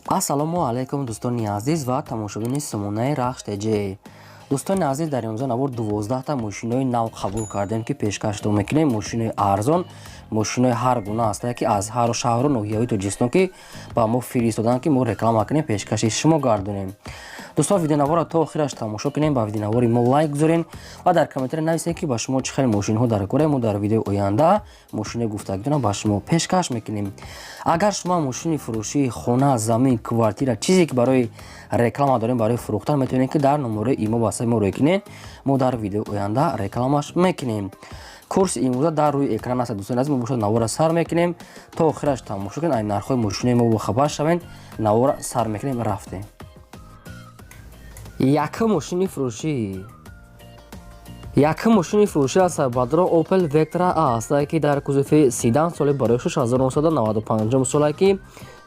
Ассалому алайкум, дӯстони азиз ва тамошобини сомонаи Рахш ТЖ. Дӯстони азиз, дар имрӯза навор 12та мошинои нав қабул кардем, ки пешкаштон мекунем. Мошинои арзон, мошинои ҳар гуна ҳастае, ки аз ҳар шаҳру ноҳияҳои Тоҷикистон ки ба мо фиристоданд, ки мо реклама кунем, пешкаши шумо гардонем. Дӯстон, видеонаворро то охираш тамошо кунем, ба видеонавори мо лайк гузорем ва дар комментария нависем, ки ба шумо чӣ хел мошинҳо дар кора. Мо дар видеои оянда мошинои гуфтагитонро ба шумо пешкаш мекунем. Агар шумо мошини фурӯшии хона, замин, квартира, чизе ки барои реклама дорем, барои фурӯхтан, метавонед, ки дар номерои имо васаи мо рӯй кунед. Мо дар видеои оянда рекламаш мекунем. Курси имрӯза дар рӯи экран аст. Дӯстони азиз, мо бошад навора сар мекунем, то охираш тамошо кунед, ай нархҳои мошинои мо бохабар шавед. Навора сар мекунем, рафтем. Якум мошини фурӯшӣ. Якум мошини фурӯшӣ аз Сабадро Opel Vectra A аст, ки дар кузови седан, соли барои 1995 соле, ки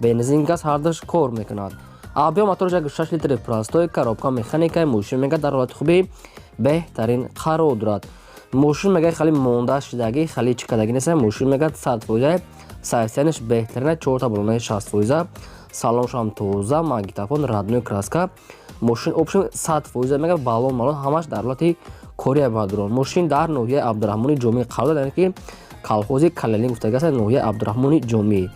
бензин, газ ҳардуш кор мекунад. Объём мотораш 1,6 литри простой, коробка механикаи. Мошин мега дар ҳолати хуби беҳтарин қарор дорад. Мошин мега хеле монда шидагӣ, хеле чӣ кардагӣ нест. Мошин мега 100%, состоянияш беҳтарина, чорта балонаи 60%, салоншам тоза, магнитофон, родной краска. Мошин общем 100% мега, балон малон ҳамаш дар ҳолати кория бадрон. Мошин дар ноҳияи Абдураҳмони Ҷомӣ қарор дорад, яъне ки колхози Калялин гуфтагӣ аст, ноҳияи Абдураҳмони Ҷомӣ.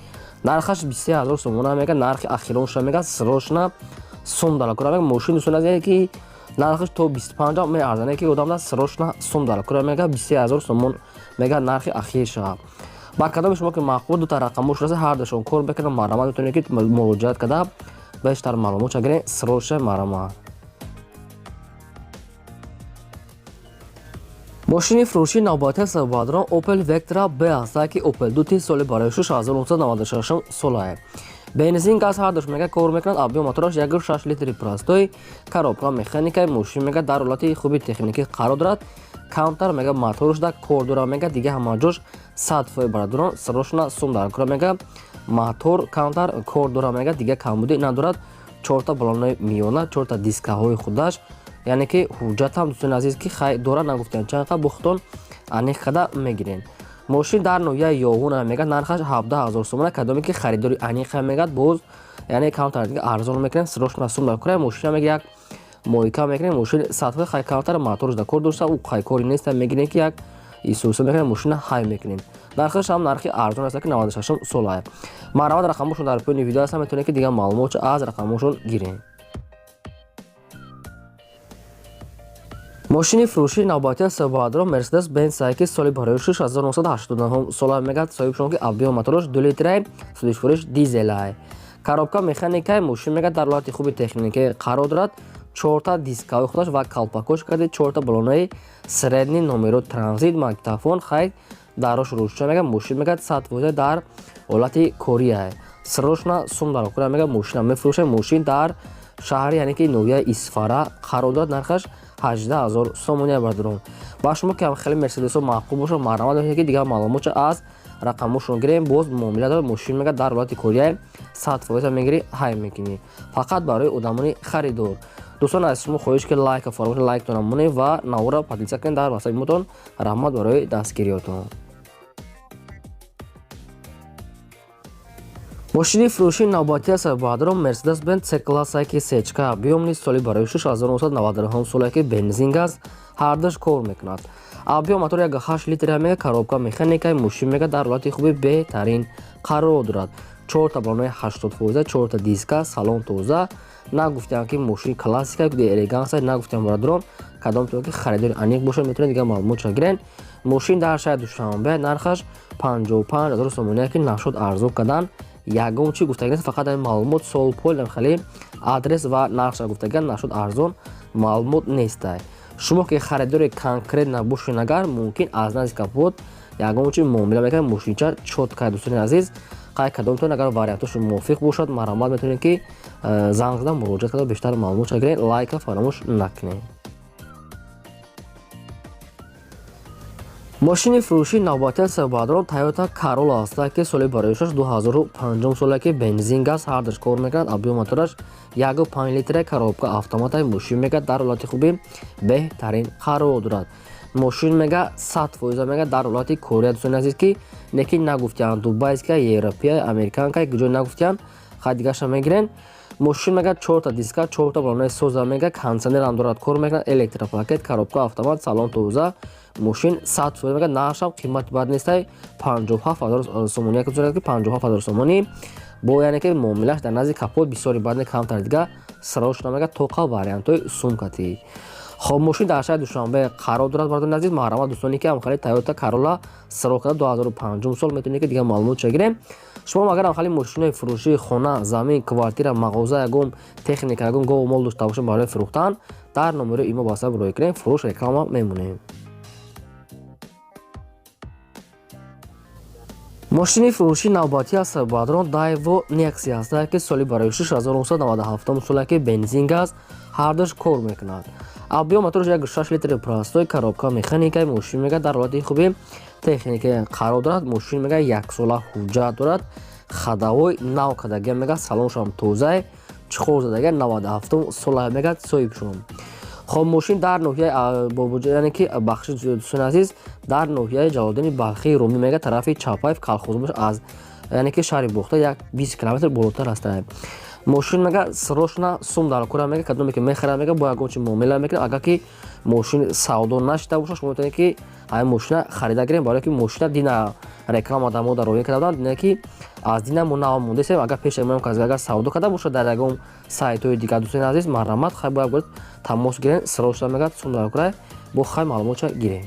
Нархаш 23 000 сомона мега, нархи ахиронша мега, срочно сум далакура мега. Мошин, дӯстон азиз, ки нархаш то 25 меарзане, ки одам срочно сум далакура мега, 23 000 сомон мега нархи ахирша. Ба кадоми шумо ки маъқул, дута рақамош раса, ҳардашон кор мекунам. Марҳамат, метавонед, ки муроҷиат карда, бештар маълумот гиред. Срочно, марҳамат. Мошини фурӯшии навбатии Сабадрон Opel Vectra B аст, ки Opel 2 соли барои 1996 солае. Бензин, газ ҳардуш мега кор мекунад. Объём мотораш 1,6 литри простой, коробка механикаи. Мошин мега дар ҳолати хуби техникӣ қарор дорад. Камтар мега моторш да кор дорад, мега дига ҳама ҷош 100% барадорон. Срочно сум дар кора мега, мотор камтар кор дорад, мега дига камбудӣ надорад. Чорта балонои миёна, чорта дискаҳои худаш, яъне ки ҳуҷҷатам, дӯстони азиз, ки хай дорад, нагуфтем чанд қа, бухтон аниқ када мегирем. Мошин дар ноҳияи Ёвуна мега, нархаш 17 000 сомона. Кадоме ки харидори аниқа мегад, боз яъне камтар дига арзон мекунем. Срочно сум дар кора. Мошина мега як мойка мекунем, мошин сатҳои хай камтар моторш да кор дошта, ӯ хай кори неста, мегирем, ки як исуса мекунем, мошина ҳай мекунем. Нархаш ҳам нархи арзон аст, ки 96 солае. Марҳамат, рақамошон дар поёни видео аст, метавонед, ки дигар маълумотшо аз рақамошон гирем. Мошини фурӯшии навбатии Сабадро Мерседес Бенз, ки соли барои 1989 сола мегад, соҳибшон ки объём мотораш 2 литрай, судишфуриш дизелай, коробка механикай. Мошин мегад дар ҳолати хуби техникӣ қарор дорад. Чорта дискаҳои худаш ва калпакош карда, чорта балонаи средний, номеро транзит, магнитофон, хай дарош рӯшча мега. Мошин мегад 100% дар ҳолати кория. Срочно сум дар кора мега, мошина мефурӯшад. Мошин дар шаҳри, яъне ки ноҳияи Исфара қарор дорад, нархаш 18 000 сомони бардорон. Ба шумо ки хеле мерседесо маъқул бошад, марҳамат доред, ки дигар маълумотшо аз рақамошон гирем, боз муомила дорад. Мошин мега дар ҳолати кория, 100% мегирӣ, ҳай мекунӣ. Фақат барои одамони харидор. Дӯстон, аз шумо хоҳиш, ки лайка фаромӯш, лайктона монед ва навора поделиться кунед дар васаимотон. Раҳмат барои дастгириётон. Мошини фурӯшии навбатии Сабадро Мерседес Бенз С класса, ки сечка объёмни, соли барои 1999 соле, ки бензин, газ ҳардуш кор мекунад. Объём мотор 1,8 литр мега, коробка механикаи. Мошин мега дар ҳолати хуби беҳтарин қарор дорад. Чорта балонаи 80%, чорта диска, салон тоза. Нагуфтем, ки мошини классика, элеганса нагуфтем, бародарон. Кадомтон ки харидори аниқ бошад, метавонед дигар маълумотшо гирен. Мошин дар шаҳри Душанбе, нархаш 55 000 сомония, ки нашуд арзон кардан ягон чи гуфтагӣ нест, фақат ҳамин маълумот, сол пол, хеле адрес ва нархша гуфтагиан, нашуд арзон маълумот нестай. Шумо ки харидори конкрет набошед, агар мумкин, аз назди капот ягон чи муомила мекунад. Мошинча чётка, дӯстони азиз. Қай кадомтон агар вариантошон мувофиқ бошад, марҳамат, метавонед, ки занг зада, муроҷиат карда, бештар маълумотша гиред. Лайка фаромӯш накунед. Мошини фурӯшии навбатии Сабадрон Toyota Corolla аст, ки соли бароишаш 2005 соле, ки бензин, газ ҳардуш кор мекунад. Объём мотораш 1,5 литра, коробка автомата. Мошин мега дар ҳолати хуби беҳтарин қарор дорад. Мошин мега 100% мега дар ҳолати кория, дӯстони азиз, ки неки нагуфтиянд дубайская, европея, американка, ҷой нагуфтиянд. Хай, дигаша мегирен. Мошин мега 4та диска, 4та балонаи соза мега, кондиционерам дорад, кор мекунад, электропакет, коробка автомат, салон тоза. Мошин 100% мега, нархшам қимати бад нестай, 57 000 сомонӣ, ки 57 000 сомонӣ бо, яъне ки муомилаш дар назди капот бисёри бад не, камтар дига срочно мега, тоқа вариантҳои сумкати. Хоб, мошин дар шаҳри Душанбе қарор дорад. Бардони азиз, маҳрама, дӯстоне ки ҳамхали Тойота Карола сиро карда 2005 сол, метавонед ки дигар маълумотша гирем. Шумо агар ҳамхали мошинои фурӯшии хона, замин, квартира, мағоза, ягон техника, ягон гову мол дошта бошед барои фурӯхтан, дар номерои имо ба роҳӣ кунем, фурӯш реклама мемонем. Мошини фурӯшии навбатӣ аст, бадрон, Дайво Некси аст, ки соли барои 1997 соле, ки бензин, газ ҳардуш кор мекунад. Объём моторш 1,6 литри простой, коробка механика. Мошин мега дар ҳолати хуби техника қарор дорад. Мошин мега яксола ҳуҷҷат дорад, ходовой нав кардагия мега, салоншам тозае, чиқор задагия, 97 сола мега соҳибшон. Хоб, мошин дар ноҳияи Бобоҷон, яъне ки бахши, дӯстони азиз, дар ноҳияи Ҷалолиддини Балхии Румӣ мега, тарафи Чапаев колхоз, аз яъне ки шаҳри Бохта як 20 километр болотар аст. Мошин мега срочно сум дар кора мега, кадоме ки мехарад мега, бо ягон чи муомила мекунад. Агар ки мошин савдо нашида бошад, шумо метавонед ки ҳамин мошина харида гирем, барое ки мошина дина реклама дар мо дар роя карда буданд, дина ки аз дина мо нав мондесем. Агар пеш агар савдо карда бошад дар ягон сайтҳои дигар, дӯстони азиз, марҳамат, хай, бояд тамос гирем. Срочно мега сум дар кора, бо хай маълумотша гирем.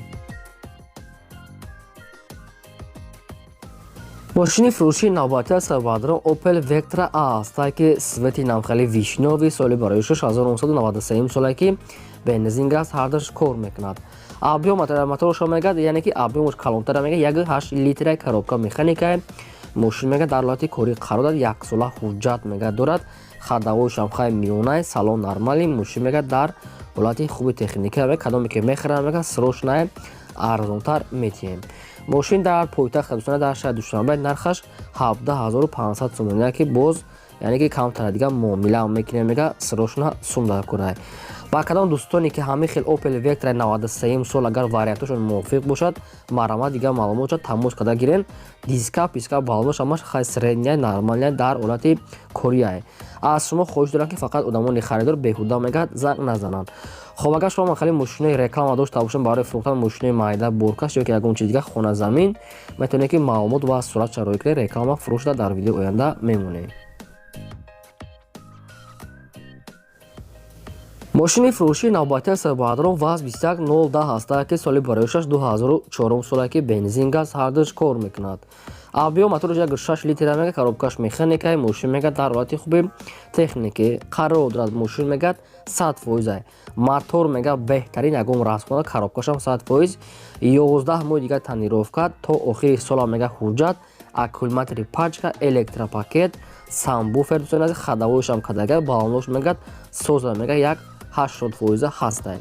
Мошини фурӯшии навбатӣ аст, бадрон, Opel Vectra A аст, ки цвети намхели вишнёвый, соли барои 1993 соле, ки бензин, газ ҳардуш кор мекунад. Объём моторшо мега, яъне ки объёмаш калонтара мега, 1,8 литра, коробка механика. Мошин мега дар ҳолати корӣ қарор дорад, яксола ҳуҷҷат мега дорад, ходовойшам хай миёнай, салон нормалӣ. Мошин мега дар ҳолати хуби техника мега, кадоме ки мехарад мега, срочно арзонтар метиҳем. Мошин дар пойтахт, дӯстона, дар шаҳри Душанбе, нархаш 17 500 сомонӣ, ки боз яъне ки камтар дига муомила мекунем мега, срочно сум дар кора. Ба кадом дӯстоне ки ҳамин хел Opel Vectra 93 сол, агар вариантошон мувофиқ бошад, марҳамат, дигар маълумотша тамос карда гирен. Диска писка балонош ҳамаш хай средняя, нормальная, дар ҳолати корияе. Аз шумо хоҳиш дорам, ки фақат одамони харидор беҳуда мегӯяд занг назананд. Хоб, агар шумо хеле мошинои реклама дошта бошед барои фурӯхтан, мошинои майда, боркаш ё ки ягон чиз дига, хона, замин, метавонед ки маълумот ва сурат шароӣ кунед, реклама фурӯшда дар видеои оянда мемонем. Мошини фурӯшии навбатӣ аст, баъдрон, ВАЗ 21010 ҳаста, ки соли бароишаш 2004 соле, ки бензин, газ ҳардуш кор мекунад. Объём мотораш 1,6 литра мега, коробкаш механика. Мошин мега дар ҳолати хуби техникӣ қарор дорад. Мошин мегӯяд 100%, мотор мега беҳтарин, ягон расхона, коробкашам 100%, 11 моҳи дигар тонировка, то охири сола мега ҳуҷҷат, аккумулятори пачка, электропакет, сабвуфер, дӯстони азиз, ходовойшам кадага, балонош мегӯяд соза мега, як 80% ҳастай.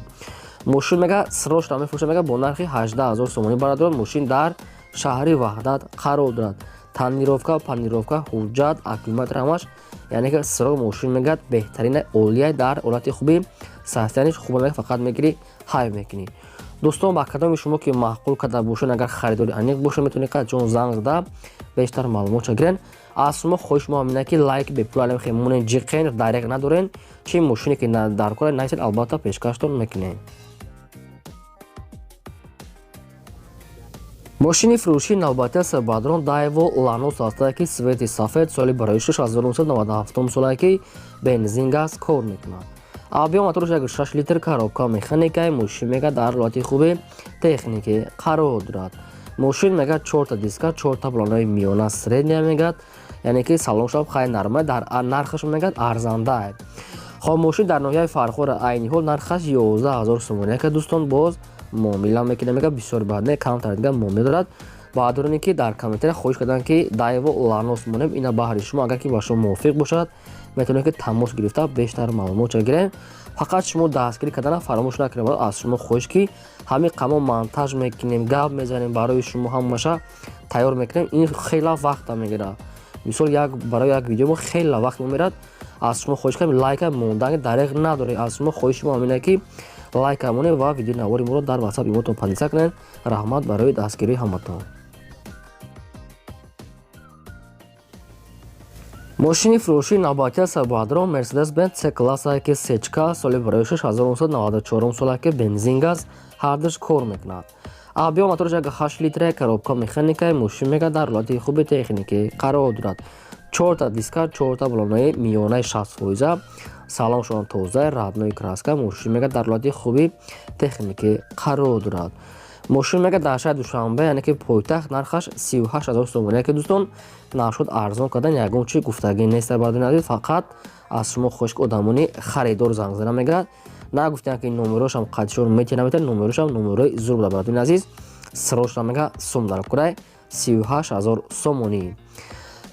Мошин мега срочно мефурӯшад мега бо нархи 18 000 сомонӣ. Бародарон, мошин дар шаҳри Ваҳдат қарор дорад. Тонировка, панировка, ҳуҷҷат, аккумулятор ҳамаш, яъне ки срок мошин мегӯяд беҳтарина, олия, дар ҳолати хуби состояниш хуба мега, фақат мегирӣ, ҳай мекунӣ. Дӯстон, ба кадоми шумо ки маъқул карда бошед, агар харидори аниқ бошед, метавонед ҷон занг зада бештар маълумотша гирен. Аз шумо хоҳиш мо ҳамина, ки лайк бепул алем хемонен, ҷиқен, дареғ надорен. Чи мошине ки дар кора нависед, албатта пешкаштон мекунем. Мошини фурӯшии навбатӣ аст, бадрон, Дайво Ланос аст, ки цвети сафед, соли барои 1997 соле, ки бензин, газ кор мекунад. Объём мотораш 1,6 литр, коробка механика. Мошин мега дар ҳолати хуби техникӣ қарор дорад. Мошин мега чорта диска, чорта балонаи миёна, средняя мегӯяд, яъне ки салоншам хай нормал, дар нархаш мегӯяд арзанда. Хоб, мошин дар ноҳияи Фархор, айни ҳол нархаш 11 000 сомонӣ, яке дӯстон боз муомила мекунад мега, бисёр бад не, камтар дига муомила дорад. Баъдороне ки дар комментария хоҳиш карданд, ки Дайво Ланос монем, ина баҳри шумо. Агар ки ба шумо мувофиқ бошад, метавонед ки тамос гирифта бештар маълумотша гирем. Фақат шумо дастгирӣ кардана фаромӯш накунед. Аз шумо хоҳиш, ки ҳамин қамо монтаж мекунем, гап мезанем, барои шумо ҳамаша тайёр мекунем, ин хела вақта мегирад. Мисол, як барои як видео мо хела вақт мемерад. Аз шумо хоҳиш кардем, лайка мондан дареғ надоред. Аз шумо хоҳиши мо ҳамина, ки лайка монед ва видеои навори моро дар ватсап имотон поделиться кунед. Раҳмат барои дастгирии ҳаматон. Мошини фурӯшии навбатӣ сабадрон Mercedes-Benz C-класса, ки сечка, соли барои 1994 сола, ки бензин, газ ҳардуш кор мекунад. Объём мотораш 1,8 литра, коробка механика. Мошин мега дар ҳолати хуби техникӣ қарор дорад. Чорта диска, чорта балонаи миёнаи 60%, салоншон тоза, родной краска. Мошин мега дар ҳолати хуби техникӣ қарор дорад. Мошин мега дар шаҳри Душанбе, яъне ки пойтахт, нархаш 38 000 сомонӣ, ки дӯстон, нархшуд арзон кардан ягон чи гуфтагӣ нест. Бардони азиз, фақат аз шумо хоҳиш ки одамони харидор занг зада мегирад. Нагуфтем, ки номерошам қадшон мети намета, номерошам номерои зур буда. Бардони азиз, срочно мега сум дар курай, 38 000 сомонӣ.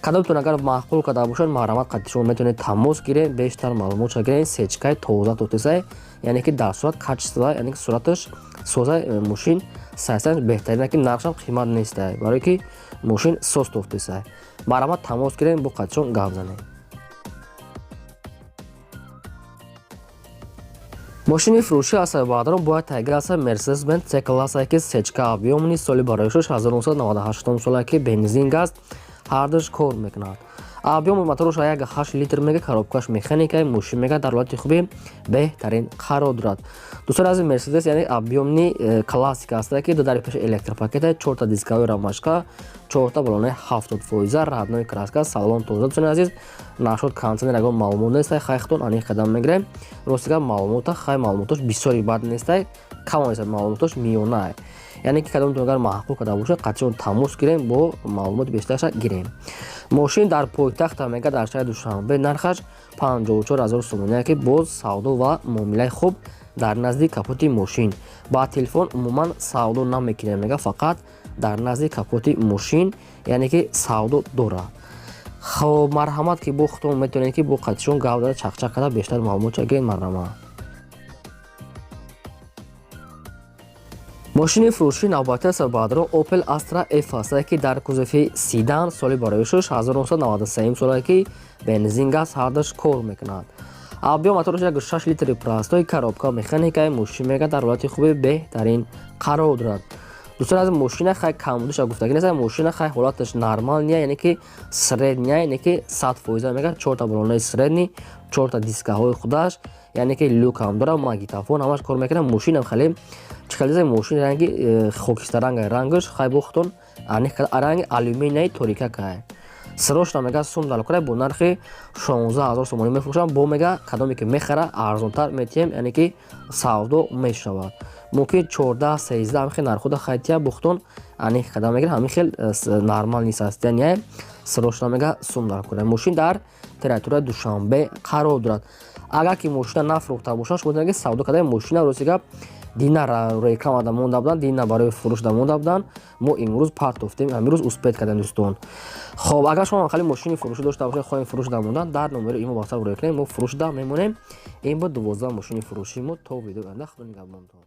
Кадомтон агар маъқул карда бошад, марҳамат, қадди шумо метавонед тамос гиред, бештар маълумотша гиред. Сечкаи тоза тотесай, яъне ки дар сурат качество, яъне ки сураташ соза, мошин сайсан беҳтарина, ки нархшам қимат нестай, барое ки мошин соз тофтесай. Марҳамат, тамос гиред, бо қаддишон гап занед. Мошини фурӯшӣ аз баъдрон бояд тайга аст Mercedes-Benz C-класса, ки сечка, объёмный, соли барои 1998 сола, ки бензин, газ ҳардуш кор мекунад. Объёми мотораш 1,8 литр мега, коробкаш механика. Мошин мега дар ҳолати хуби беҳтарин қарор дорад. Дӯстони азиз, Мерседес, яъне объёмный, классика аст, ки ду дари пеши электропакета, чорта дисковой ромашка, чорта балонаи 70%, родной краска, салон тоза. Дӯстони азиз, нашод кондиционер, ягон маълумот нестай, хайхтон аниқ қадам мегирем. Ростига, маълумота хай, маълумотош бисёри бад нестай, кам неста, маълумотош миёнае. Яъне ки кадомтон агар маъқул карда бошад, қатъион тамос гирем, бо маълумоти бештарша гирем. Мошин дар пойтахта мега, дар шаҳри Душанбе, нархаш 54 000 сомонӣ, ки боз савдо ва муомилаи хуб дар назди капоти мошин. Ба телефон умуман савдо намекунем мега, фақат дар назди капоти мошин, яъне ки савдо дорад. Хоб, марҳамат, ки бо худтон метавонед, ки бо қатишон гап зада, чақчақ карда, бештар маълумотша гиред. Марҳамат. Мошини фурӯшии навбатӣ аст баъдро Opel Astra F аст, ки дар кузови седан, соли барои 1993 сола, ки бензин, газ ҳардуш кор мекунад. Объём мотораш 1,6 литри простой, коробка механикаи. Мошин мега дар ҳолати хуби беҳтарин қарор дорад. Дӯстон аз мошина хай камбудиша гуфтагӣ нест. Мошина хай ҳолаташ нормальный, яъне ки средний, яъне ки 100% мега, чорта балонаи средний, чорта дискаҳои худаш, яъне ки люкам дорад, магнитофон, ҳамаш кор мекунад. Мошинам хеле чихелиза, мошин ранги хокистаранга, рангаш хай бохтон аниқ ранги алюминияи торикакай. Срочно мега сум далкора, бо нархи 16 000 сомонӣ мефурӯшам. Бо мега кадоме ки мехара, арзонтар метиҳем, яъне ки савдо мешавад. Мумкин 14, 13 ҳамин хел нархода хайтия, бухтон аниқ қадам мегирад. Ҳамин хел нормальный состояние. Срочно мега сум даркора. Мошин дар территорияи Душанбе қарор дорад. Агар ки мошина нафурӯхта бошад, шумо метавонед ки савдо карда мошина. Рости гап, дина рекламада монда буданд, дина барои фурӯшда монда буданд, мо имрӯз партофтем, имрӯз успеть кардем, дӯстон. Хоб, агар шумо хали мошини фурӯшӣ дошта бошед, хоҳем фурӯшда мондан, дар номери имо WhatsApp рӯя кунем, мо фурӯшда мемонем. Ин буд 12 мошини фурӯшии мо. То видеои оянда, худо нигаҳбонтон.